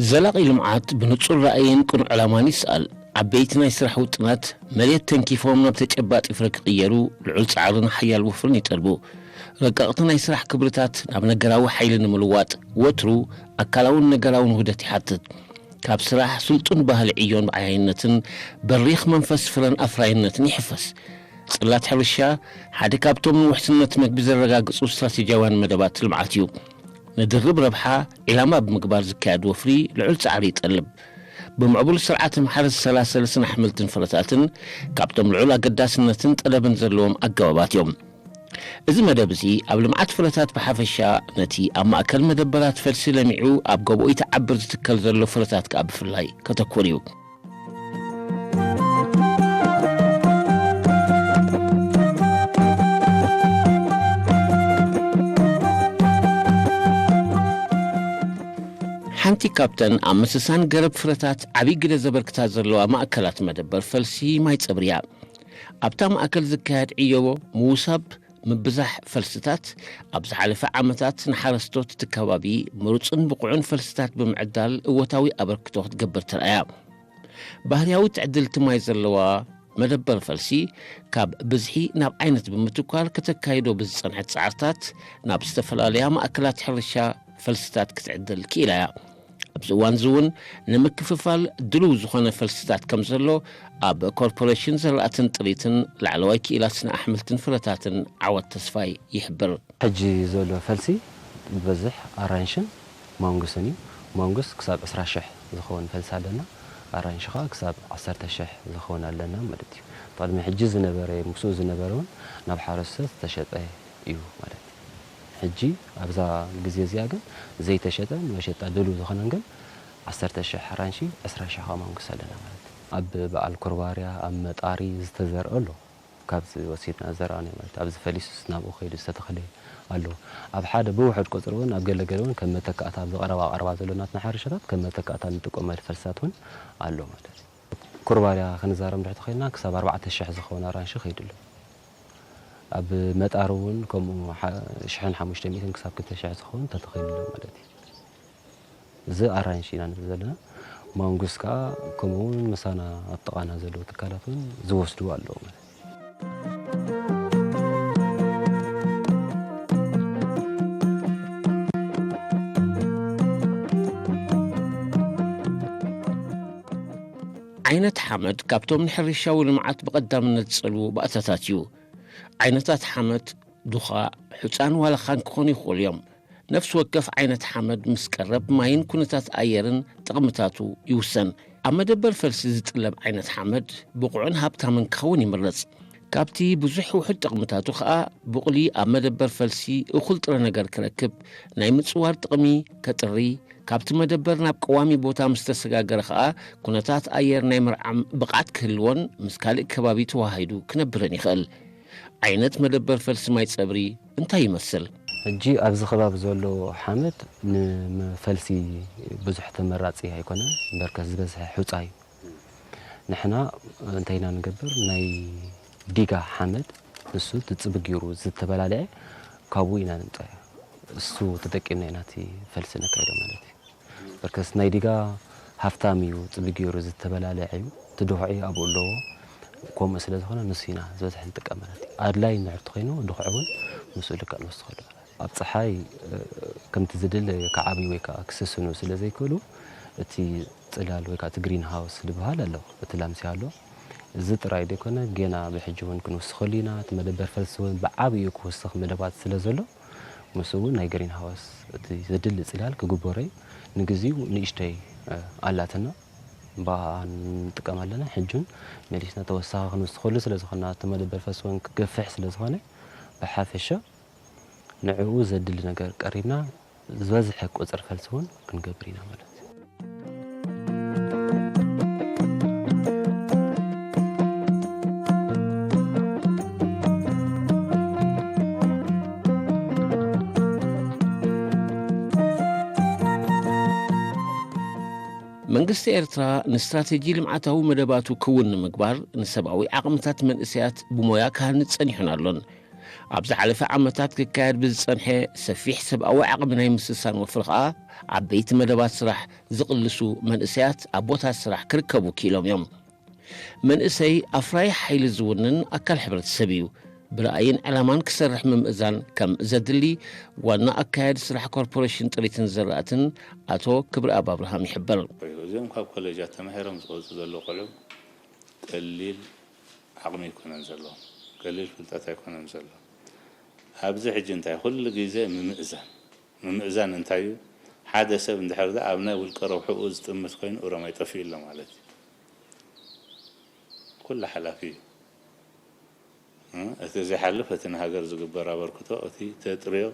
ዘላቒ ልምዓት ብንጹር ራእይን ቅኑዕ ዕላማን ይስኣል። ዓበይቲ ናይ ስራሕ ውጥናት መሬት ተንኪፎም ናብ ተጨባጢ ፍረ ክቕየሩ ልዑል ጻዕርን ሓያል ወፍርን ይጠልቡ። ረቀቕቲ ናይ ስራሕ ክብርታት ናብ ነገራዊ ሓይሊ ንምልዋጥ ወትሩ ኣካላውን ነገራውን ውህደት ይሓትት። ካብ ስራሕ ስልጡን ባህሊ ዕዮን ብዓያይነትን በሪኽ መንፈስ ፍረን ኣፍራይነትን ይሕፈስ። ጽላት ሕርሻ ሓደ ካብቶም ንውሕስነት መግቢ ዘረጋግጹ ስትራቴጂያውያን መደባት ልምዓት እዩ። ንድርብ ረብሓ ዒላማ ብምግባር ዝካየድ ወፍሪ ልዑል ጻዕሪ ይጠልብ። ብምዕቡል ስርዓት ማሕረስ ሰላሰልስን ኣሕምልትን ፍረታትን ካብቶም ልዑል ኣገዳስነትን ጠለብን ዘለዎም ኣገባባት እዮም። እዚ መደብ እዚ ኣብ ልምዓት ፍረታት ብሓፈሻ፣ ነቲ ኣብ ማእከል መደበራት ፈልሲ ለሚዑ ኣብ ጎቦኡ ይትዓብር ዝትከል ዘሎ ፍረታት ከኣ ብፍላይ ከተኩር እዩ። ሓንቲ ካብተን ኣብ ምስሳን ገረብ ፍረታት ዓብዪ ግደ ዘበርክታ ዘለዋ ማእከላት መደበር ፈልሲ ማይ ጸብሪ እያ። ኣብታ ማእከል ዝካየድ ዕዮ ምውሳብ ምብዛሕ ፈልስታት ኣብ ዝሓለፈ ዓመታት ንሓረስቶት እቲ ከባቢ ምሩጽን ብቑዕን ፈልስታት ብምዕዳል እወታዊ ኣበርክቶ ክትገብር ተራእያ። ባህርያዊ ትዕድልቲ ማይ ዘለዋ መደበር ፈልሲ ካብ ብዝሒ ናብ ዓይነት ብምትኳር ከተካይዶ ብዝጸንሐት ጻዕርታት ናብ ዝተፈላለያ ማእከላት ሕርሻ ፈልስታት ክትዕድል ክኢላ እያ። ኣብዚ እዋን እዚ እውን ንምክፍፋል ድሉው ዝኾነ ፈልስታት ከም ዘሎ ኣብ ኮርፖሬሽን ዘራእትን ጥሪትን ላዕለዋይ ክኢላ ስነ ኣሕምልትን ፍረታትን ዓወት ተስፋይ ይሕብር። ሕጂ ዘሎ ፈልሲ ብብዝሕ ኣራንሽን ማንጉስን እዩ። ማንጉስ ክሳብ ዕስራ ሽሕ ዝኸውን ፈልሲ ኣለና። ኣራንሺ ኸኣ ክሳብ ዓሰርተ ሽሕ ዝኸውን ኣለና ማለት እዩ። ቅድሚ ሕጂ ዝነበረ ምስኡ ዝነበረ እውን ናብ ሓረስቶት ዝተሸጠ እዩ ማለት እዩ። ሕጂ ኣብዛ ግዜ እዚኣ ግን ዘይተሸጠን መሸጣ ድሉው ዝኾነን ግን ዓሰርተ ሽሕ ኣራንሺ፣ ዕስራ ሽሕ ከኣ ማንጉስ ኣለና ማለት እዩ። ኣብ በዓል ኮርባርያ፣ ኣብ መጣሪ ዝተዘርአ ኣሎ። ካብዚ ወሲድና ዘርኣናዮ ማለት ኣብዚ ፈሊሱስ ናብኡ ከይዱ ዝተተኽለ ኣሎ። ኣብ ሓደ ብውሑድ ቁጽሪ እውን ኣብ ገለ ገለ እውን ከም መተካእታ ብቐረባ ቀረባ ዘሎ ናትና ሕርሻታት ከም መተካእታ እንጥቀመሉ ፈልስታት እውን ኣሎ ማለት እዩ። ኮርባርያ ክንዛረብ እንድሕር ተኾይንና ክሳብ ኣርባዕተ ሽሕ ዝኸውን ኣራንሺ ከይዱ ኣሎ። ኣብ መጣር እውን ከምኡ ሓ-፣ ሽሕን ሓሙሽተ ሚእትን ክሳብ ክልተ ሽሕ ዝኸውን ተተኺሉ ኣሎ ማለት እዩ። እዚ ኣራንሺ ኢና ንብል ዘለና። ማንጉስ ከኣ ከምኡ እውን ምሳና ኣብ ጥቓና ዘለዉ ትካላት እውን ዝወስድዎ ኣለዉ ማለት እዩ። ዓይነት ሓመድ ካብቶም ንሕርሻዊ ልምዓት ብቐዳምነት ዝጸልዉ ባእታታት እዩ። ዓይነታት ሓመድ ዱኻ፣ ሑጻን ዋላኻን ክኾኑ ይኽእሉ እዮም። ነፍሲ ወከፍ ዓይነት ሓመድ ምስ ቀረብ ማይን ኩነታት ኣየርን ጥቕምታቱ ይውሰን። ኣብ መደበር ፈልሲ ዝጥለብ ዓይነት ሓመድ ብቑዕን ሃብታምን ክኸውን ይምረጽ። ካብቲ ብዙሕ ውሑድ ጥቕምታቱ ኸኣ፣ ቡቕሊ ኣብ መደበር ፈልሲ እኹል ጥረ ነገር ክረክብ፣ ናይ ምጽዋር ጥቕሚ ከጥሪ፣ ካብቲ መደበር ናብ ቀዋሚ ቦታ ምስ ተሰጋገረ ኸኣ፣ ኩነታት ኣየር ናይ ምርዓም ብቕዓት ክህልዎን ምስ ካልእ ከባቢ ተወሃሂዱ ክነብርን ይኽእል። ዓይነት መደበር ፈልሲ ማይ ጸብሪ እንታይ ይመስል? ሕጂ ኣብዚ ከባቢ ዘሎ ሓመድ ንፈልሲ ብዙሕ ተመራጺ ኣይኮነን፣ በርከት ዝበዝሐ ሑጻ እዩ። ንሕና እንታይ ኢና ንገብር? ናይ ዲጋ ሓመድ፣ ንሱ እቲ ጽብግ ገይሩ ዝተበላልዐ፣ ካብኡ ኢና ንምጻእ። እሱ ተጠቂምና ኢና እቲ ፈልሲ ነካይዶ ማለት እዩ። በርከስ ናይ ዲጋ ሃፍታም እዩ፣ ጽብግ ገይሩ ዝተበላልዐ እዩ። እቲ ድኹዒ ኣብኡ ኣለዎ። ከምኡ ስለ ዝኾነ ንሱ ኢና ዝበዝሐ ንጥቀም ማለት እዩ። ኣድላይ እንድሕር ተኾይኑ ድኹዒ እውን ምስኡ ልክዕ ንወስዶ ማለት እዩ። ኣብ ጸሓይ፣ እ፣ ከምቲ ዝድለ ክዓብዩ ወይ ከዓ ክስስኑ ስለ ዘይክእሉ፣ እቲ ጽላል ወይ ከዓ እቲ ግሪን ሃውስ ዝበሃል ኣሎ፣ እቲ ላምሲ ኣሎ። እዚ ጥራይ ዘይኮነ፣ ጌና ብሕጂ እውን ክንውስኸሉ ኢና። እቲ መደበር ፈልሲ እውን ብዓብዩ ክውስኽ መደባት ስለ ዘሎ፣ ምስኡ እውን ናይ ግሪን ሃውስ እቲ ዘድሊ ጽላል ክግበሮ እዩ። ንግዚኡ ንእሽተይ፣ እ፣ ኣላትና፣ ብኣ ንጥቀም ኣለና። ሕጂ እውን መሊስና ተወሳኺ ክንውስኸሉ ስለ ዝኾንና፣ እቲ መደበር ፈልሲ እውን ክገፍሕ ስለ ዝኾነ፣ ብሓፈሻ ንዕኡ ዘድሊ ነገር ቀሪብና፣ ዝበዝሐ ቁጽሪ ፈልሲ እውን ክንገብር ኢና ማለት እዩ። መንግስቲ ኤርትራ ንስትራተጂ ልምዓታዊ መደባቱ ክውን ንምግባር፣ ንሰብኣዊ ዓቕምታት መንእሰያት ብሞያ ክሃንጽ ጸኒሑን ኣሎን። ኣብ ዝሓለፈ ዓመታት ክካየድ ብዝጸንሐ ሰፊሕ ሰብኣዊ ዓቕሚ ናይ ምስሳን ወፍሪ ከኣ፣ ዓበይቲ መደባት ስራሕ ዝቕልሱ መንእሰያት ኣብ ቦታት ስራሕ ክርከቡ ክኢሎም እዮም። መንእሰይ ኣፍራዪ ሓይሊ ዝውንን ኣካል ሕብረተሰብ እዩ። ብራእይን ዕላማን ክሰርሕ ምምእዛን ከም ዘድሊ ዋና ኣካያዲ ስራሕ ኮርፖሬሽን ጥሪትን ዝራእትን ኣቶ ክብረኣብ ኣብርሃም ይሕብር። እዚኦም ካብ ኮሌጃት ተማሂሮም ዝወፁ ዘለዉ ቆልዑ ቀሊል ዓቕሚ ኣይኮነን ዘለዎም፣ ቀሊል ፍልጠት ኣይኮነን ዘለዎም። ኣብዚ ሕጂ እንታይ ኩሉ ግዜ ምምእዛን፣ ምምእዛን እንታይ እዩ? ሓደ ሰብ እንድሕር ደኣ ኣብ ናይ ውልቀ ረብሕኡ ዝጥምት ኮይኑ እሮም ኣይጠፍእ ኣሎ ማለት እዩ። ኩሉ ሓላፊ እዩ። እ፣ እቲ ዘይሓልፍ፣ እቲ ንሃገር ዝግበር ኣበርክቶ፣ እቲ ተጥርዮ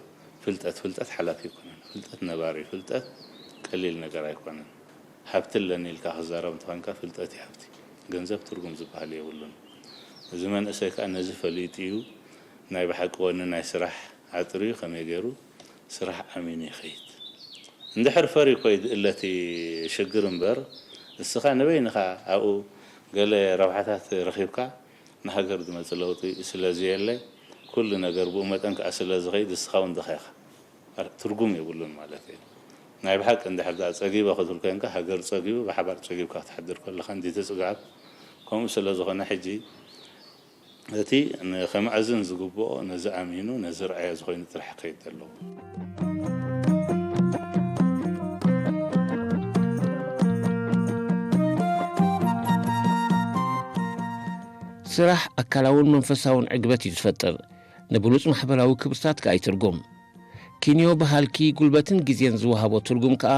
ፍልጠት፣ ፍልጠት ሓላፊ ኣይኮነን። ፍልጠት ነባሪ፣ ፍልጠት ቀሊል ነገር ኣይኮነን። ሃብቲ ኣለኒ ኢልካ ክዛረብ እንተኾንካ፣ ፍልጠት እዩ ሃብቲ። ገንዘብ ትርጉም ዝበሃል የብሉን። እዚ መንእሰይ ከኣ ነዚ ፈሊጡ እዩ ናይ ብሓቂ ወኒ ናይ ስራሕ ኣጥርዩ ከመይ ገይሩ ስራሕ ኣሚኑ ይኸይድ። እንድሕር ፈርዩ እኮ እዩ እለቲ ሽግር እምበር፣ እስኻ ንበይንኻ ኣብኡ ገለ ረብሓታት ረኺብካ ንሃገር ዝመጽእ ለውጢ ስለ ዘየለ፣ ኩሉ ነገር ብኡ መጠን ከኣ ስለ ዝኸይድ፣ እስኻ እውን ድኻ ኢኻ። ትርጉም የብሉን ማለት እዩ። ናይ ብሓቂ እንድሕር ደኣ ጸጊበ ክትብል ኮንካ፣ ሃገር ጸጊቡ፣ ብሓባር ጸጊብካ ክትሓድር ከለኻ እንዲ ትጽጋብ። ከምኡ ስለ ዝኾነ ሕጂ እቲ ንኸማእዝን ዝግብኦ ነዚ ኣሚኑ፣ ነዚ ረኣየ ዝኾይኑ ጥራሕ ክኸይድ ኣለዎ። ስራሕ ኣካላውን መንፈሳውን ዕግበት እዩ ዝፈጥር። ንብሉጽ ማሕበራዊ ክብርታት ከኣ ይትርጉም። ኪንዮ ብሃልኪ፣ ጉልበትን ግዜን ዝወሃቦ ትርጉም ከኣ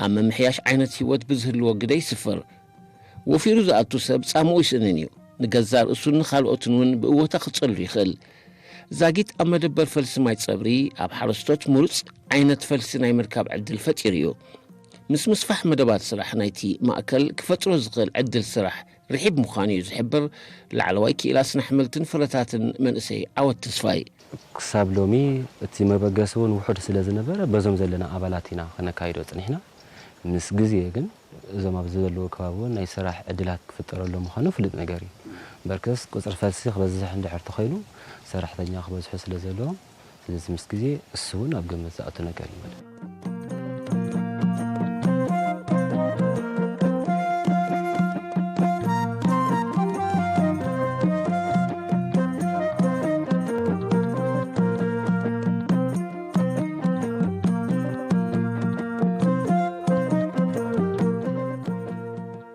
ኣብ ምምሕያሽ ዓይነት ህይወት ብዝህልዎ ግደ ይስፍር። ወፊሩ ዝኣቱ ሰብ ጻምኡ ይስእንን እዩ። ንገዛእ ርእሱን ንኻልኦትን እውን ብእወታ ክጸሉ ይኽእል። ዛጊት ኣብ መደበር ፈልሲ ማይ ጸብሪ ኣብ ሓረስቶት ምሩጽ ዓይነት ፈልሲ ናይ ምርካብ ዕድል ፈጢሩ እዩ። ምስ ምስፋሕ መደባት ስራሕ ናይቲ ማእከል ክፈጥሮ ዝኽእል ዕድል ስራሕ ርሒብ ምዃኑ እዩ ዝሕብር ላዕለዋይ ክኢላ ስነ ኣሕምልትን ፍረታትን መንእሰይ ዓወት ተስፋይ። ክሳብ ሎሚ እቲ መበገሲ እውን ውሑድ ስለ ዝነበረ በዞም ዘለና ኣባላት ኢና ከነካይዶ ጽኒሕና። ምስ ግዜ ግን እዞም ኣብዚ ዘለዉ ከባቢ እውን ናይ ስራሕ ዕድላት ክፍጠረሎም ምዃኑ ፍሉጥ ነገር እዩ። በርከስ ቁጽሪ ፈልሲ ክበዝሕ እንድሕር ተኾይኑ ሰራሕተኛ ክበዝሑ ስለ ዘለዎም፣ ስለዚ ምስ ግዜ እሱ እውን ኣብ ግምት ዝኣቱ ነገር እዩ ማለት እዩ።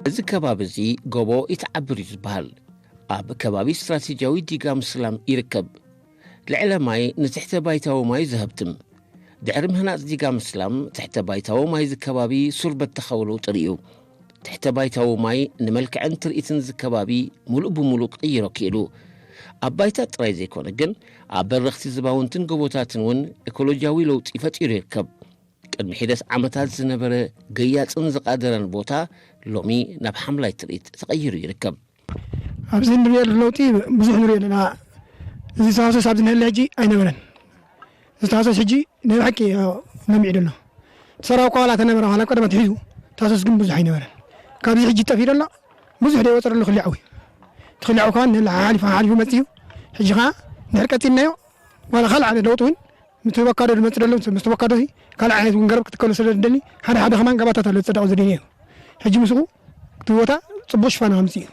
እዚ ከባቢ እዚ ጎቦ ኢትዓብር እዩ ዝበሃል። ኣብ ከባቢ ስትራቴጂያዊ ዲጋ ምስላም ይርከብ። ልዕለ ማይ ንትሕተ ባይታዊ ማይ ዘሀብትም። ድሕሪ ምህናጽ ዲጋ ምስላም፣ ትሕተ ባይታዊ ማይ እዚ ከባቢ ሱር በተኻዊ ለውጢ ርእዩ። ትሕተ ባይታዊ ማይ ንመልክዕን ትርኢትን እዚ ከባቢ ሙሉእ ብሙሉእ ክቕይሮ ክኢሉ። ኣብ ባይታ ጥራይ ዘይኮነ ግን፣ ኣብ በረኽቲ ዝባውንትን ጎቦታትን እውን ኢኮሎጂያዊ ለውጢ ፈጢሩ ይርከብ። ቅድሚ ሒደት ዓመታት ዝነበረ ገያጽን ዝቓደረን ቦታ ሎሚ ናብ ሓምላይ ትርኢት ተቐይሩ ይርከብ። ኣብዚ እንሪኦ ለውጢ ብዙሕ ንሪኦ ኣለና። እዚ ተሃሰስ ኣብዚ ንህለ ሕጂ ኣይነበረን። እዚ ተሃሰስ ሕጂ ናይ ብሓቂ ለሚዑ ዘሎ። ሰራው ከዋላ ተነበረ፣ ዋላ ቀደማ ትሒዙ፣ ተሃሰስ ግን ብዙሕ ኣይነበረን። ካብዚ ሕጂ ጠፊኡ ዘሎ ብዙሕ ደይ ወፀረ ኣሎ ክልዓዊ። እቲ ክልዓዊ ከዋን ንህለ ሓሓሊፉ፣ ሓሓሊፉ መፅዩ። ሕጂ ኸዓ ንድሕር ቀፂልናዮ፣ ዋላ ካልእ ዓይነት ለውጢ እውን ምስ ተወካዶ ዝመጽእ ዘሎ፣ ምስ ተወካዶ እዚ ካልእ ዓይነት እውን ገረብ ክትከሉ ስለ ዝደሊ፣ ሓደ ሓደ ከማን ገባታት ኣሎ ዝጸደቐ ዝደልዮ እዩ። ሕጂ ምስኡ እቲ ቦታ ጽቡቕ ሽፋን ከምጽእ እዩ።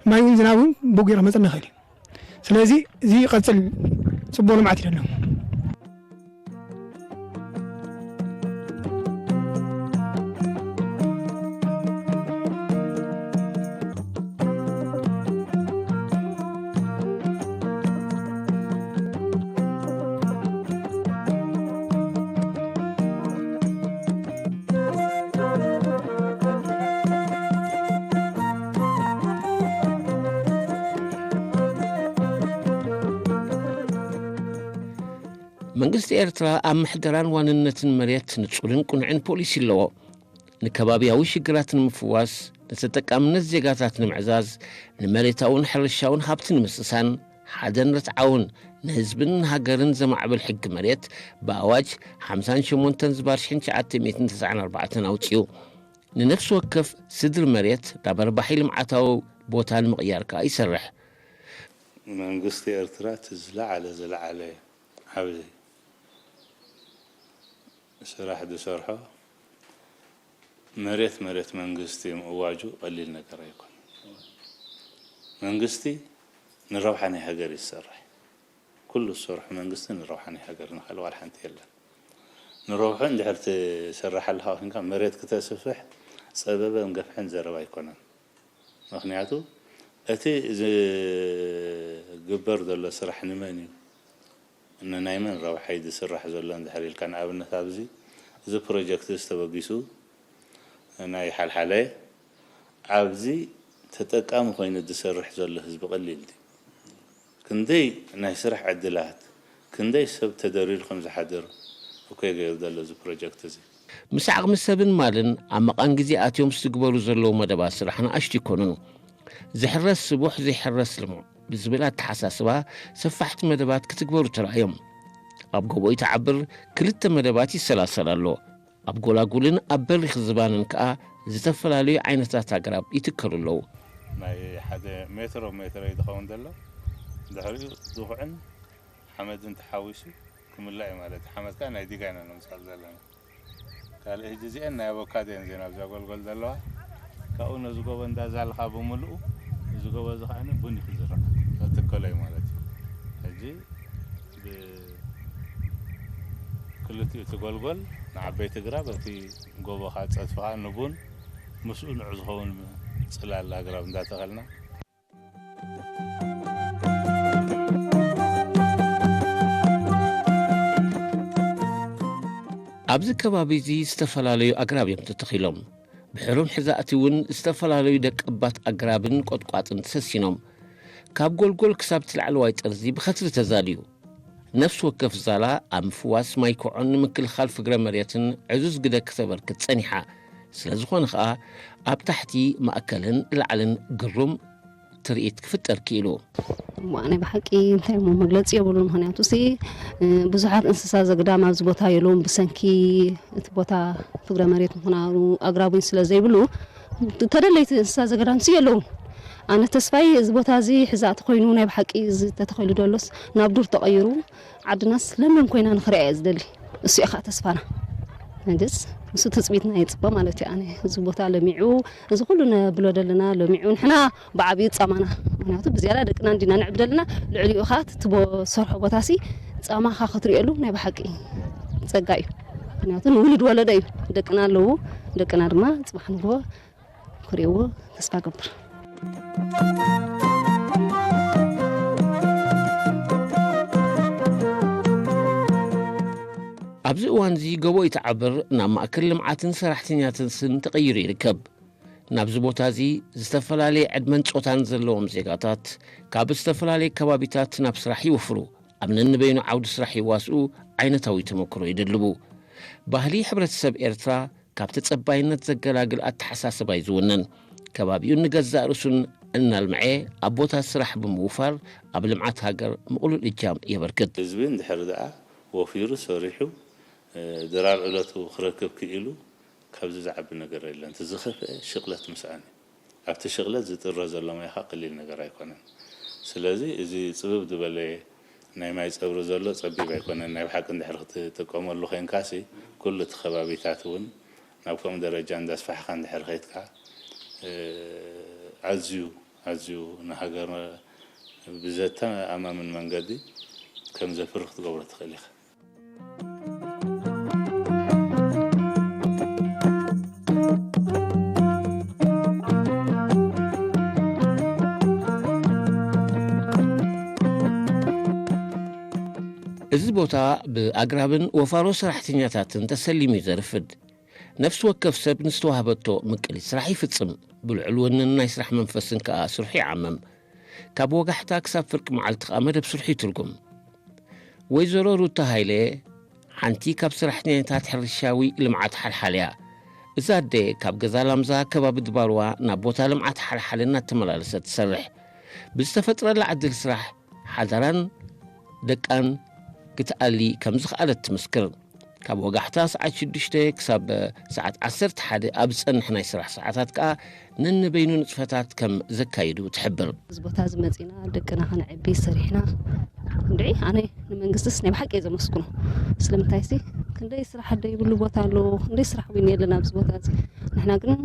ማይ እውን ዝናብ እውን ብኡ ገይሩ ክመጸና ይኽእል እዩ። ስለዚ እዚ ይቐጽል፣ ጽቡቕ ልምዓት እዩ ዘሎ። መንግስቲ ኤርትራ ኣብ ምሕደራን ዋንነትን መሬት ንጹርን ቅኑዕን ፖሊሲ ኣለዎ። ንከባብያዊ ሽግራት ንምፍዋስ፣ ንተጠቃምነት ዜጋታት ንምዕዛዝ፣ ንመሬታውን ሕርሻውን ሃብቲ ንምስሳን፣ ሓደን ርትዓውን ንህዝብን ንሃገርን ዘማዕብል ሕጊ መሬት ብኣዋጅ ሓምሳን ሸሞንተን ዝባር ሽሕን ትሽዓተ ሚእትን ተስዓን ኣርባዕተን ኣውጺኡ። ንነፍሲ ወከፍ ስድሪ መሬት ናብ ኣርባሒ ልምዓታዊ ቦታ ንምቕያር ከኣ ይሰርሕ። መንግስቲ ኤርትራ እቲ ዝለዓለ ዝለዓለ ዓብዪ ስራሕ ዝሰርሖ መሬት መሬት መንግስቲ ምእዋጁ ቀሊል ነገር ኣይኮነን። መንግስቲ ንረብሓ ናይ ሃገር እዩ ዝሰርሕ። ኩሉ ዝሰርሖ መንግስቲ ንረብሓ ናይ ሃገር፣ ንኻልእ ዋላ ሓንቲ የለን። ንረብሑ እንድሕር ትሰርሕ ኣለኻ ኮንካ መሬት ክተስፍሕ ጸበበን ገፍሕን ዘረባ ኣይኮነን። ምኽንያቱ እቲ ዝግበር ዘሎ ስራሕ ንመን እዩ? ንናይ መን ረብሓ እዩ ዝስራሕ ዘሎ እንድሕር ኢልካ፣ ንኣብነት ኣብዚ እዚ ፕሮጀክት እዚ ተበጊሱ ናይ ሓልሓለ ኣብዚ ተጠቃሚ ኮይኑ ዝሰርሕ ዘሎ ህዝቢ ቀሊል ድዩ? ክንደይ ናይ ስራሕ ዕድላት፣ ክንደይ ሰብ ተደሪሩ ከም ዝሓድር እኮ እዩ ገይሩ ዘሎ እዚ ፕሮጀክት እዚ። ምስ ዓቕሚ ሰብን ማልን ኣብ መቓን ግዜ ኣትዮም ዝትግበሩ ዘለዉ መደባት ስራሕ ንኣሽቱ ኣይኮኑን። ዝሕረስ ስቡሕ፣ ዘይሕረስ ልሙዕ ብዝብል ኣተሓሳስባ ሰፋሕቲ መደባት ክትግበሩ ተራእዮም። ኣብ ጎቦ ኢትዓብር ክልተ መደባት ይሰላሰል ኣሎ። ኣብ ጎላጉልን ኣብ በሪኽ ዝባንን ከኣ ዝተፈላለዩ ዓይነታት ኣግራብ ይትከሉ ኣለዉ። ናይ ሓደ ሜትሮ ሜትሮ እዩ ዝኸውን ዘሎ። ድሕሪኡ ድኹዕን ሓመድን ተሓዊሱ ክምላእ እዩ ማለት እዩ። ሓመድ ከኣ ናይ ዲጋ ኢና ነምጽኣሉ ዘለና። ካልእ ሕጂ እዚአን ናይ ኣቮካዶ እየን እዚአን ኣብዛ ጎልጎል ዘለዋ። ካብኡ ነዚ ጎቦ እንዳዛልኻ ብምሉኡ እዚ ጎቦ እዚ ከኣ ቡን እዩ ክዝራእ። ተትከሎ እዩ ማለት እዩ። ሕጂ ብክልቲኡ እቲ ጎልጎል ንዓበይቲ ግራብ፣ እቲ ጎቦ ከኣ ጸድፊ ከኣ ንቡን ምስኡ ንዑ ዝኸውን ጽላል ኣግራብ እንዳተኸልና። ኣብዚ ከባቢ እዚ ዝተፈላለዩ ኣግራብ እዮም ተተኺሎም። ብሕሩም ሕዛእቲ እውን ዝተፈላለዩ ደቀባት ኣግራብን ቆጥቋጥን ተሰሲኖም። ካብ ጎልጎል ክሳብ እቲ ላዕለዋይ ጠርዚ ብኸትሪ ተዛልዩ። ነፍሲ ወከፍ ዛላ ኣብ ምፍዋስ ማይ ኮዖን ንምክልኻል ፍግረ መሬትን ዕዙዝ ግደ ክተበርክት ጸኒሓ። ስለ ዝኾነ ኸኣ ኣብ ታሕቲ፣ ማእከልን ላዕልን ግሩም ትርኢት ክፍጠር ክኢሉ። እሞ ናይ ብሓቂ እንታይ እሞ መግለጺ የብሉን። ምኽንያቱ ሲ፣ እ፣ ብዙሓት እንስሳ ዘገዳም ኣብዚ ቦታ የለውን። ብሰንኪ እቲ ቦታ ፍግረ መሬት ምዃኑ፣ ኣግራብ እውን ስለ ዘይብሉ፣ ተደለይቲ እንስሳ ዘገዳም ሲ የለውን። ኣነ ተስፋይ እዚ ቦታ እዚ ሕዛእቲ ኮይኑ ናይ ብሓቂ እዚ ተተኺሉ ደሎስ ናብ ዱር ተቐይሩ ዓድናስ ለምለም ኮይና ንኽሪኣ እየ ዝደሊ። እሱ እዩ ከዓ ተስፋና። ሕጅስ እሱ ትጽቢትና ይጽበ ማለት እዩ። ኣነ እዚ ቦታ ለሚዑ፣ እዚ ኩሉ ነብሎ ደለና ለሚዑ፣ ንሕና ብዓብዩ ጻማና፣ ምክንያቱ ብዝያዳ ደቅና እንዲና ንዕብ ደለና፣ ልዕሊኡ ከዓ እቲ ትቦ ሰርሖ ቦታሲ ጻማኻ ክትሪኤሉ ናይ ብሓቂ ጸጋ እዩ። ምክንያቱ ንውሉድ ወለዶ እዩ፣ ደቅና ኣለዉ፣ ደቅና ድማ ጽባሕ ንግሆ ክሪእዎ ተስፋ ገብር። ኣብዚ እዋን እዚ ጎቦ ኢትዓብር ናብ ማእከል ልምዓትን ሰራሕተኛታትን ተቐይሩ ይርከብ። ናብዚ ቦታ እዚ ዝተፈላለየ ዕድመን ጾታን ዘለዎም ዜጋታት ካብ ዝተፈላለየ ከባቢታት ናብ ስራሕ ይወፍሩ። ኣብ ነንበይኑ ዓውዲ ስራሕ ይዋስኡ፣ ዓይነታዊ ተመክሮ ይድልቡ። ባህሊ ሕብረተሰብ ኤርትራ ካብ ተጸባይነት ዘገላግል ኣተሓሳስባ እዩ ዝውነን። ከባቢኡን ንገዛእ ርእሱን እናልምዐ ኣብ ቦታ ስራሕ ብምውፋር ኣብ ልምዓት ሃገር ምቕሉል እጃም የበርክት። ህዝቢ እንድሕር ደኣ ወፊሩ ሰሪሑ፣ እ፣ ድራር ዕለቱ ክረክብ ክኢሉ ካብዚ ዝዓቢ ነገር የለን። እቲ ዝኸፍአ ሽቕለት ምስኣን እዩ። ኣብቲ ሽቕለት ዝጥረ ዘሎ ማይ ኸኣ ቀሊል ነገር ኣይኮነን። ስለዚ እዚ ጽብብ ዝበለ ናይ ማይ ጸብሪ ዘሎ ጸቢብ ኣይኮነን። ናይ ብሓቂ እንድሕር ክትጥቀመሉ ኾይንካሲ፣ ኩሉ እቲ ከባቢታት እውን ናብ ከምኡ ደረጃ እንዳስፋሕካ እንድሕር ኸይድካ፣ እ፣ ኣዝዩ፣ ኣዝዩ ንሃገር ብዘተኣማምን መንገዲ ከም ዘፍሪ ክትገብሮ ትኽእል ኢኻ። እዚ ቦታ ብኣግራብን ወፋሮ ሰራሕተኛታትን ተሰሊሙ እዩ ዘርፍድ። ነፍሲ ወከፍ ሰብ ንዝተዋህበቶ ምቅሊት ስራሕ ይፍጽም። ብልዑል ወንን ናይ ስራሕ መንፈስን ከኣ ስርሑ ይዓምም። ካብ ወጋሕታ ክሳብ ፍርቂ መዓልቲ ከኣ መደብ ስርሑ ይትርጉም። ወይዘሮ ሩታ ሃይለ ሓንቲ ካብ ሰራሕተኛታት ሕርሻዊ ልምዓት ሓልሓል እያ። እዛ ኣደ ካብ ገዛ ላምዛ ከባቢ ድባርዋ ናብ ቦታ ልምዓት ሓልሓል እናተመላለሰት ትሰርሕ። ብዝተፈጥረላ ዕድል ስራሕ ሓዳራን ደቃን ክትኣሊ ከም ዝኸኣለት ትምስክር። ካብ ወጋሕታ ሰዓት ሽዱሽተ ክሳብ ሰዓት ዓሰርተ ሓደ ኣብ ዝጸንሕ ናይ ስራሕ ሰዓታት ከኣ ነንበይኑ ንጥፈታት ከም ዘካይዱ ትሕብር። እዚ ቦታ እዚ መጺና ደቅና ከነዕቢ ሰሪሕና። እንድዒ ኣነ ንመንግስትስ ናይ ብሓቂ እየ ዘመስግኖ። ስለምንታይሲ ክንደይ ስራሕ ደይብሉ ቦታ ኣሎ፣ ክንደይ ስራሕ እውን የለን ኣብዚ ቦታ እዚ። ንሕና ግን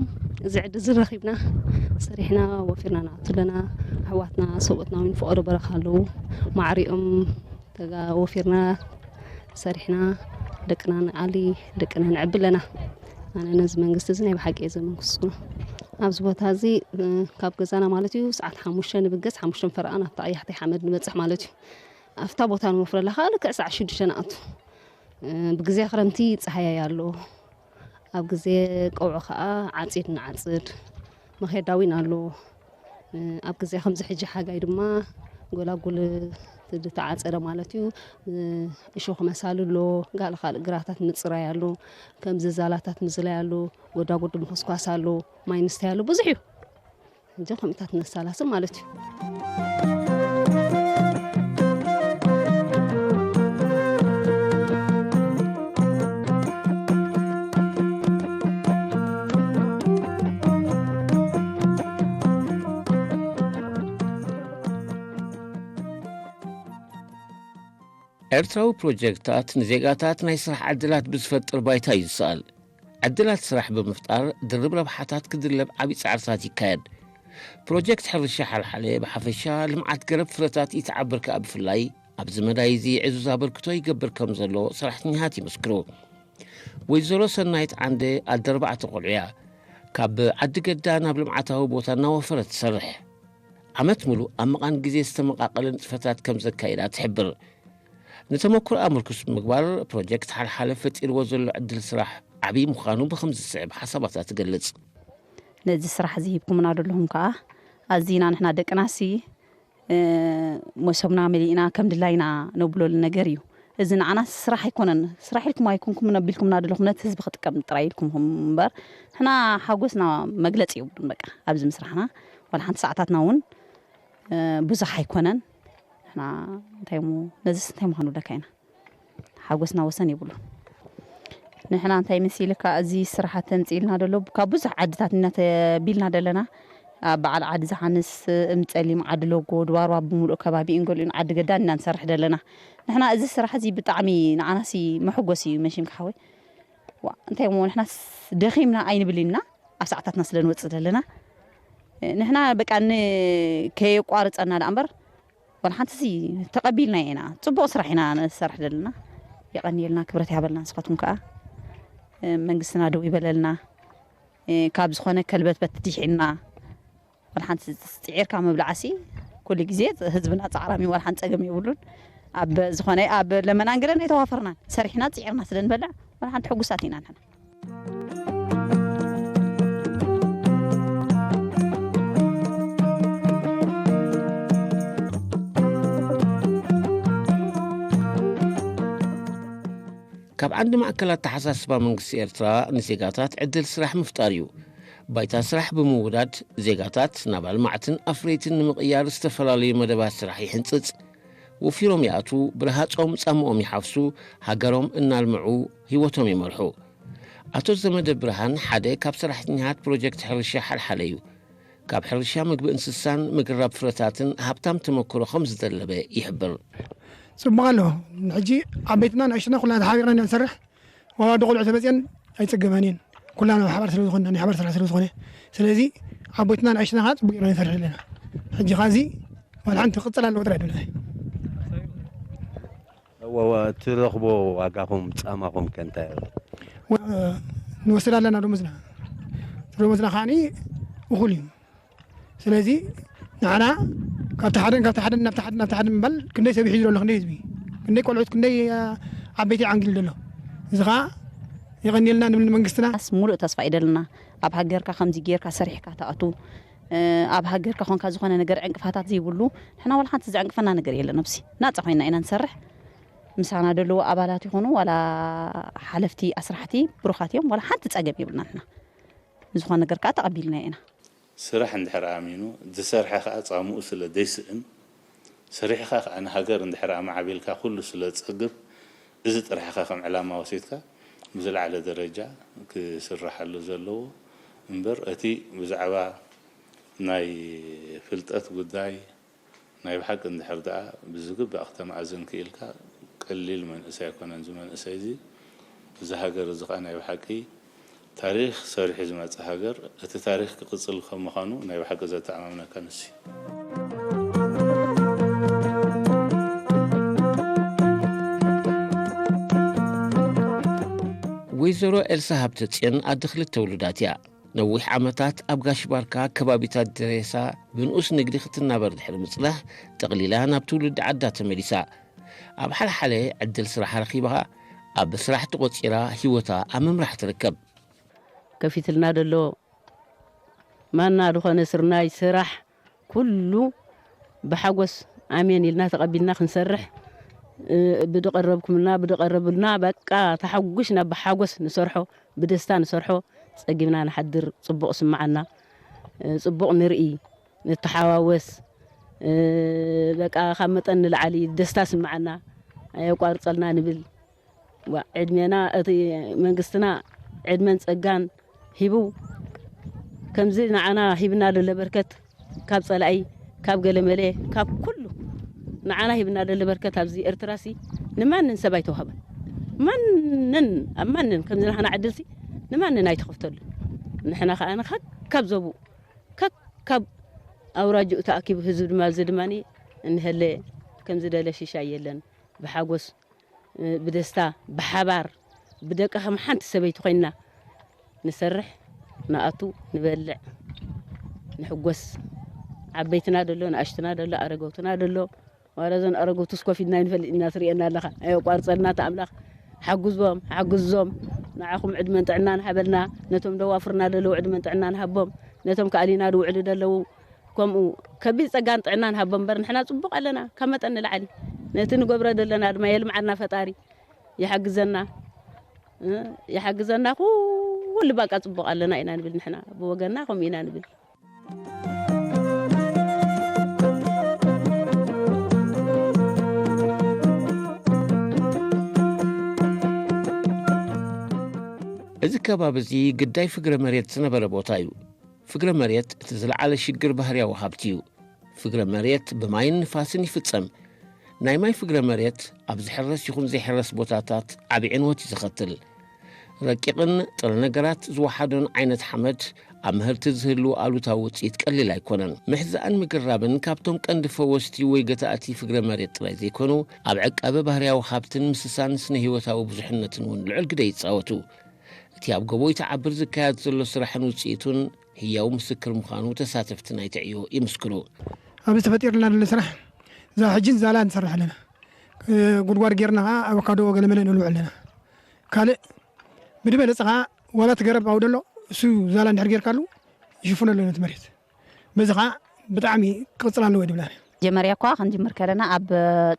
እዚ ዕድል እዚ ረኺብና ሰሪሕና ወፊርና ንኣቱ ኣለና። ኣሕዋትና ሰብኡትና እውን ፈቐዶ በረኻ ኣለዉ። ማዕሪኦም ተጋ ወፊርና ሰሪሕና ደቅና ንኣሊ ደቅና ንዕቢ ኣለና። ኣነ ነዚ መንግስቲ እዚ ናይ ብሓቂ እየ ዘመንኩስኩ። ኣብዚ ቦታ እዚ እ፣ ካብ ገዛና ማለት እዩ ሰዓት ሓሙሽተ ንብገስ ሓሙሽተ ፈረቓ ናብታ ቀያሕተይ ሓመድ ንበፅሕ ማለት እዩ። ኣብታ ቦታ ንወፍረላ ከዓ ልክዕ ሰዓት ሽዱሽተ ንኣቱ። እ፣ ብግዜ ክረምቲ ፀሃያይ ኣሎ። ኣብ ግዜ ቀውዒ ከዓ ዓፂድ ንዓፅድ። መኼዳ እውን ኣሎ። እ፣ ኣብ ግዜ ከምዚ ሕጂ ሓጋይ ድማ ጎላጉል ዝተዓፀደ ማለት እዩ። እ፣ እሾኽ መሳሊ ኣሎ፣ ጋል ካልእ ግራታት ምፅራይ ኣሎ፣ ከምዚ ዛላታት ምዝላይ ኣሎ፣ ጎዳጉዲ ምኹስኳስ ኣሎ፣ ማይ ንስታይ ኣሎ፣ ብዙሕ እዩ። ሕጂ ከምኡታት ነሳላስል ማለት እዩ። ኤርትራዊ ፕሮጀክታት ንዜጋታት ናይ ስራሕ ዕድላት ብዝፈጥር ባይታ እዩ ዝሰኣል። ዕድላት ስራሕ ብምፍጣር ድርብ ረብሓታት ክድለብ ዓብዪ ጻዕርታት ይካየድ። ፕሮጀክት ሕርሻ ሓልሓለ ብሓፈሻ፣ ልምዓት ገረብ ፍረታት ኢተዓብር ከኣ ብፍላይ ኣብዚ መዳይ እዚ ዕዙዝ ኣበርክቶ ይገብር ከም ዘሎ ሰራሕተኛታት ይምስክሩ። ወይዘሮ ሰናይት ዓንደ ኣደ ኣርባዕተ ቆልዑ እያ። ካብ ዓዲ ገዳ ናብ ልምዓታዊ ቦታ እናወፈረት ትሰርሕ። ዓመት ሙሉእ ኣብ ምቓን ግዜ ዝተመቓቐለ ንጥፈታት ከም ዘካየዳ ትሕብር። ንተመክሮኣ ምርኩስ ብምግባር ፕሮጀክት ሓልሓለ ፈጢርዎ ዘሎ ዕድል ስራሕ ዓብዪ ምዃኑ ብኸምዚ ዝስዕብ ሓሳባታ ትገልጽ። ነዚ ስራሕ እዚ ሂብኩምና ዘለኹም ከኣ ኣዚና ንሕና ደቅናሲ፣ እ፣ መሶብና መሊእና ከም ድላይና ነብለሉ ነገር እዩ። እዚ ንዓና ስራሕ ኣይኮነን። ስራሕ ኢልኩም ኣይኮንኩም ነቢልኩምና ዘለኹም ነቲ ህዝቢ ክጥቀም ጥራይ ኢልኩም እምበር ንሕና ሓጎስና መግለጺ የብሉን። በቃ ኣብዚ ምስራሕና ዋላ ሓንቲ ሰዓታትና እውን፣ እ፣ ብዙሕ ኣይኮነን። ንሕና እንታይ እሞ ነዚስ እንታይ ምዃኑ ብለካ ኢና። ሓጎስና ወሰን የብሉን። ንሕና እንታይ መሲልካ እዚ ስራሓት ተምፅኢልና ደሎ ካብ ብዙሕ ዓድታት እናተቢልና ደለና። ኣብ በዓል ዓዲ ዝሓንስ፣ እምፀሊም፣ ዓዲ ሎጎ፣ ድባርዋ ብምሉእ ከባቢ እንገሊኡን ዓዲ ገዳን ኢና ንሰርሕ ደለና። ንሕና እዚ ስራሕ እዚ ብጣዕሚ ንዓናሲ መሐጎሲ እዩ መሽምካ ሓወይ። ዋ፣ እንታይ እሞ ንሕናስ ደኺምና ኣይንብል ኢና ኣብ ሰዓታትና ስለ ንወፅእ ዘለና። ንሕና በቃ ን-፣ ከየቋርፀና ደኣ እምበር ዋላ ሓንቲ ሲ ተቐቢልና ኢና። ጽቡቕ ስራሕ ኢና ንሰርሕ ዘለና። የቐንየልና፣ ክብረት ያበልና። ንስኻትኩም ከኣ፣ እ፣ መንግስትና ደው ይበለልና። እ፣ ካብ ዝኾነ ከልበት በት ድሒና። ዋላ ሓንቲ ጽዒርካ ምብላዕሲ ኩሉ ግዜ ህዝብና ጻዕራም እዩ፣ ዋላ ሓንቲ ጸገም የብሉን። ኣብ ዝኾነ ኣብ ለመናን ገለን ኣይተዋፈርናን። ሰሪሕና ጽዒርና ስለ ንበልዕ ዋላ ሓንቲ ሕጉሳት ኢና ንሕና። ካብ ዓንዲ ማእከል ኣተሓሳስባ መንግስቲ ኤርትራ ንዜጋታት ዕድል ስራሕ ምፍጣር እዩ። ባይታ ስራሕ ብምውዳድ ዜጋታት ናብ ኣልማዕትን ኣፍረይትን ንምቕያር ዝተፈላለዩ መደባት ስራሕ ይሕንጽጽ። ወፊሮም ይኣትዉ፣ ብርሃጾም ጻምኦም ይሓፍሱ፣ ሃገሮም እናልምዑ ህይወቶም ይመርሑ። ኣቶ ዘመደ ብርሃን ሓደ ካብ ሰራሕተኛታት ፕሮጀክት ሕርሻ ሓልሓለ እዩ። ካብ ሕርሻ ምግቢ እንስሳን ምግራብ ፍረታትን ሃብታም ተመክሮ ከም ዝደለበ ይሕብር። ጽቡቕ ኣሎ። ሕጂ ዓበይትና ንእሽትና ኩልና ተሓቢርና ኢና ንሰርሕ። ዋላ ወዲ ቆልዑ ተመፅየን ኣይፅገማን እየን። ኩላና ብሓባር ስለ ዝኾንና፣ ናይ ሓባር ስራሕ ስለ ዝኾነ። ስለዚ ዓቦይትና ንኣሽትና ከዓ ፅቡቅ ገይርና ንሰርሕ ኣለና። ሕጂ ከዓ እዚ ዋላ ሓንቲ ክቕፅል ኣለዎ ጥራይ ድብለ። እወ፣ እወ፣ እትረኽቦ ዋጋኹም ጻማኹም ከ እንታይ እዩ? ወ-፣ ንወስድ ኣለና ደሞዝና። እቲ ደሞዝና ከዓኒ እኹል እዩ። ስለዚ ንዓና ካብቲ ሓደን ካብቲ ሓደን ናብቲ ሓደን ናብቲ ሓደን ምባል ክንደይ ሰብ ይሒዙ ዘሎ፣ ክንደይ ህዝቢ፣ ክንደይ ቆልዑት፣ ክንደይ፣ አ፣ ዓበይቲ ዓንጊሉ ዘሎ። እዚ ኸዓ የቐንየልና ንብል ንመንግስትና። ኣስ ሙሉእ ተስፋ እዩ ደለና። ኣብ ሃገርካ ከምዚ ጌርካ ሰሪሕካ ትኣቱ፣ እ፣ ኣብ ሃገርካ ኾንካ ዝኾነ ነገር ዕንቅፋታት ዘይብሉ፣ ንሕና ዋላ ሓንቲ ዘዕንቅፈና ነገር የለን። ኣብዚ ናጻ ኮይና ኢና ንሰርሕ። ምሳና ደለዉ ኣባላት ይኹኑ ዋላ ሓለፍቲ ኣስራሕቲ ብሩኻት እዮም። ዋላ ሓንቲ ጸገም የብልና ንሕና። ንዝኾነ ነገር ከኣ ተቐቢልና ኢና። ስራሕ እንድሕር ኣሚኑ፣ ዝሰርሐ ከኣ ጻምኡ ስለ ዘይስእን፣ ሰሪሕኻ ከኣ ንሃገር እንድሕር ኣማዕቢልካ ኩሉ ስለ ዝጸግብ፣ እዚ ጥራሕ ኢኻ ከም ዕላማ ወሲድካ ብዝለዓለ ደረጃ ክስረሓሉ ዘለዎ እምበር፣ እቲ ብዛዕባ ናይ ፍልጠት ጉዳይ ናይ ብሓቂ እንድሕር ደኣ ብዝግባእ ክተማእዝን ክኢልካ፣ ቀሊል መንእሰይ ኣይኮነን እዚ መንእሰይ እዚ። እዚ ሃገር እዚ ኸኣ ናይ ብሓቂ ታሪኽ ሰሪሑ ዝመጸ ሃገር፣ እቲ ታሪኽ ክቕጽል ከም ምዃኑ ናይ ብሓቂ ዘተኣማምነካ ንሱ እዩ። ወይዘሮ ኤልሳ ሃብተጽዮን ኣደ ክልተ ውሉዳት እያ። ነዊሕ ዓመታት ኣብ ጋሽ ባርካ ከባቢታት ደሬሳ ብንኡስ ንግዲ ክትናበር ድሕሪ ምጽናሕ፣ ጠቕሊላ ናብ ትውልዲ ዓዳ ተመሊሳ። ኣብ ሓልሓለ ዕድል ስራሕ ረኺባ፣ ኣብ ስራሕ ተቖጺራ ህይወታ ኣብ ምምራሕ ትርከብ። ከፊትልና ደሎ ማና ዝኾነ ስርናይ ስራሕ ኩሉ ብሓጎስ ኣሜን ኢልና ተቐቢልና ክንሰርሕ፣ እ፣ ብድቐረብኩምልና ብድቐረብልና በቃ ተሓጉሽና ብሓጎስ ንሰርሖ፣ ብደስታ ንሰርሖ። ጸጊብና ንሓድር፣ ጽቡቕ ስምዓና፣ እ፣ ጽቡቕ ንርኢ፣ ንተሓዋወስ፣ እ፣ በቃ ካብ መጠን ንላዕሊ ደስታ ስምዓና፣ ኣየቋርጸልና ንብል። ዋ፣ ዕድሜና እቲ መንግስትና ዕድመን ጸጋን ሂቡ ከምዚ ንዓና ሂብና ደሎ በርከት ካብ ጸላኢ ካብ ገለመለ ካብ ኩሉ ንዓና ሂብና ደሎ በርከት ኣብዚ ኤርትራሲ ንማንን ሰብ ኣይተዋህበን። ማንን ኣብ ማንን ከምዚ ናህና ዕድልሲ ንማንን ኣይተኸፍተሉ። ንሕና ከኣ ንካ ካብ ዘቡ ካብ ካብ ኣውራጅኡ ተኣኪቡ ህዝብ ድማ እዚ ድማ እንሀለ ከምዚ ደለ ሽሻይ የለን ብሓጎስ ብደስታ ብሓባር ብደቂ ከም ሓንቲ ሰበይቲ ኮይንና ንሰርሕ፣ ንኣቱ፣ ንበልዕ፣ ንሕጎስ። ዓበይትና ደሎ፣ ንኣሽትና ደሎ፣ ኣረገውትና ደሎ። ዋላ እዞን ኣረገውትስ ኮፍ ኢልና ኣይንፈልጥ ኢና፣ ትርእየና ኣለኻ። ኣየቋርጸልና እቲ ኣምላኽ። ሓግዞም፣ ሓግዞም። ንዓኹም ዕድመን ጥዕናን ሃበልና። ነቶም ደዋፍርና ደለዉ ዕድመን ጥዕናን ሃቦም። ነቶም ከኣሊና ድውዕሉ ደለዉ ከምኡ ከቢድ ጸጋን ጥዕናን ሃቦም እምበር ንሕና ጽቡቕ ኣለና ካብ መጠን ንላዕሊ። ነቲ ንገብሮ ዘለና ድማ የልምዓና ፈጣሪ። ይሓግዘና እ፣ ይሓግዘና ኩሉ በቃ ጽቡቕ ኣለና ኢና ንብል ንሕና ብወገንና ከምኡ ኢና ንብል። እዚ ከባቢ እዚ ግዳይ ፍግረ መሬት ዝነበረ ቦታ እዩ። ፍግረ መሬት እቲ ዝለዓለ ሽግር ባህርያዊ ሃብቲ እዩ። ፍግረ መሬት ብማይን ንፋስን ይፍጸም። ናይ ማይ ፍግረ መሬት ኣብ ዝሕረስ ይኹን ዘይሕረስ ቦታታት ዓቢ ዕንወት እዩ ዘኸትል። ረቂቕን ጥረ ነገራት ዝወሓዶን ዓይነት ሓመድ ኣብ ምህርቲ ዝህልዎ ኣሉታዊ ውጽኢት ቀሊል ኣይኮነን። ምሕዛእን ምግራብን ካብቶም ቀንዲ ፈወስቲ ወይ ገታእቲ ፍግረ መሬት ጥራይ ዘይኮኑ፣ ኣብ ዕቃበ ባህርያዊ ሃብትን ምስሳን ስነ ህይወታዊ ብዙሕነትን እውን ልዑል ግደ ይጻወቱ። እቲ ኣብ ጎቦ ይትዓብር ዝካየድ ዘሎ ስራሕን ውጽኢቱን ህያው ምስክር ምዃኑ ተሳተፍቲ ናይቲ ዕዮ ይምስክሩ። ኣብዚ ተፈጢርና ዘሎ ስራሕ እዛ ሕጂ ዛላ ንሰርሕ ኣለና። ጉድጓድ ጌርና ከዓ ኣቮካዶ ገለመለ ንልምዕ ኣለና። ካልእ ብድበለፀ ከዓ ዋላ እቲ ገረብ ኣብኡ ደሎ እሱ ዛላ እንድሕር ጌርካሉ ይሽፍኖ ኣሎ ነቲ መሬት። በዚ ከዓ ብጣዕሚ ክቕፅል ኣለዎ ድብላ። መጀመርያ እኳ ክንጅምር ከለና ኣብ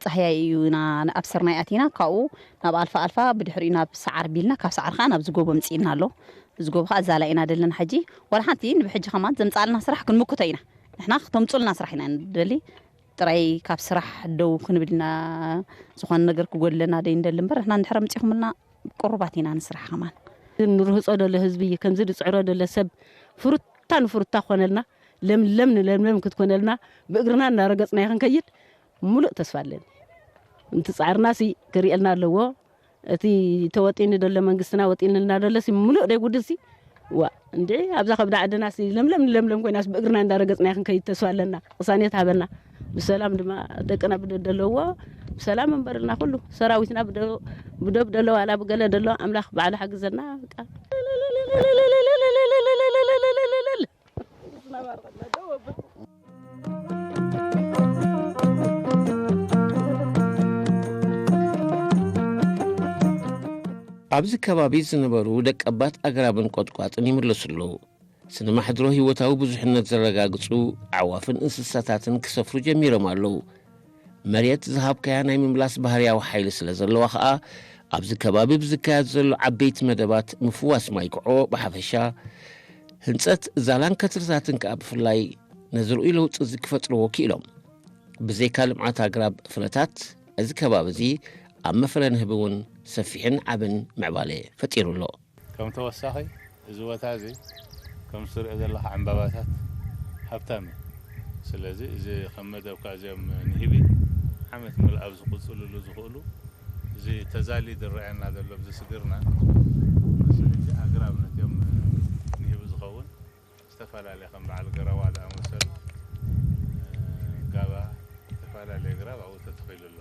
ፃህያይ እዩ ኢና ኣብ ስርናይ ኣቲና፣ ካብኡ ናብ ኣልፋ ኣልፋ፣ ብድሕሪኡ ናብ ሰዓር ቢልና፣ ካብ ሰዓር ከዓ ናብዚ ጎቦ ምፅእና ኣሎ። እዚ ጎቦ ከዓ እዛላ ኢና ደለና ሕጂ። ዋላ ሓንቲ ንብሕጂ ከማን ዘምፃልና ስራሕ ክንምክቶ ኢና። ንሕና ክተምፁልና ስራሕ ኢና ንደሊ። ጥራይ ካብ ስራሕ ደው ክንብል ኢና፣ ዝኾነ ነገር ክጎድለና ደይ እንደሊ እምበር ንሕና እንድሕር ኣምፂኹምልና ቅሩባት ኢና ንስራሕ ከማን። ንርህፆ ደሎ ህዝቢ፣ ከምዚ ዝፅዕሮ ደሎ ሰብ ፍሩታ ንፍሩታ ክኾነልና፣ ለምለም ንለምለም ክትኮነልና፣ ብእግርና እናረገፅና ክንከይድ ሙሉእ ተስፋ ኣለኒ። እቲ ፃዕርና ሲ ክርእየልና ኣለዎ። እቲ ተወጢኒ ደሎ መንግስትና ወጢንልና ደሎ ሲ ሙሉእ ደይ ጉድል ሲ ዋ እንዲ ኣብዛ ከብዳ ዓድና ሲ ለምለም ንለምለም ኮይናስ ብእግርና እንዳረገፅና ክንከይድ ተስፋ ኣለና። ቅሳኔት ሃበና። ብሰላም ድማ ደቅና ብደብ ደለዎ ብሰላም እንበርልና፣ ኩሉ ሰራዊትና ብደብ ደሎ ዋላ ብገለ ደሎ ኣምላኽ ባዕሉ ሓግዘና። በቃ ኣብዚ ከባቢ ዝነበሩ ደቀባት ኣግራብን ቆጥቋጥን ይምለሱ ኣለዉ። ስነ ማሕድሮ ህይወታዊ ብዙሕነት ዘረጋግጹ ኣዕዋፍን እንስሳታትን ክሰፍሩ ጀሚሮም ኣለዉ። መሬት ዝሃብካያ ናይ ምምላስ ባህርያዊ ሓይሊ ስለ ዘለዋ ኸኣ፣ ኣብዚ ከባቢ ብዝካየድ ዘሎ ዓበይቲ መደባት ምፍዋስ ማይ ኩዖ ብሓፈሻ፣ ህንጸት ዛላን ከትርታትን ከኣ ብፍላይ ነዚ ርኡይ ለውጢ እዚ ክፈጥርዎ ክኢሎም። ብዘይካ ልምዓት ኣግራብ ፍረታት፣ እዚ ከባቢ እዚ ኣብ መፍረ ንህቢ እውን ሰፊሕን ዓብን ምዕባለ ፈጢሩ ኣሎ። ከም ተወሳኺ፣ እዚ ቦታ እዚ ከም ትሪኦ ዘለኻ ዕምባባታት ሃብታም እዩ። ስለዚ እዚ ከም መደብካ እዚኦም ንህቢ ዓመት ምሉእ ኣብ ዝቕጽልሉ ዝኽእሉ፣ እዚ ተዛሊ ዝረኣየና ዘሎ ኣብዚ ስግርና፣ እዚ ሕጂ ኣግራብ ነቲኦም ንህቢ ዝኸውን ዝተፈላለየ ከም በዓል ገረዋ ዝኣመሰሉ፣ ጋባ፣ ዝተፈላለየ ግራብ ኣብኡ ተተኺሉ ኣሎ።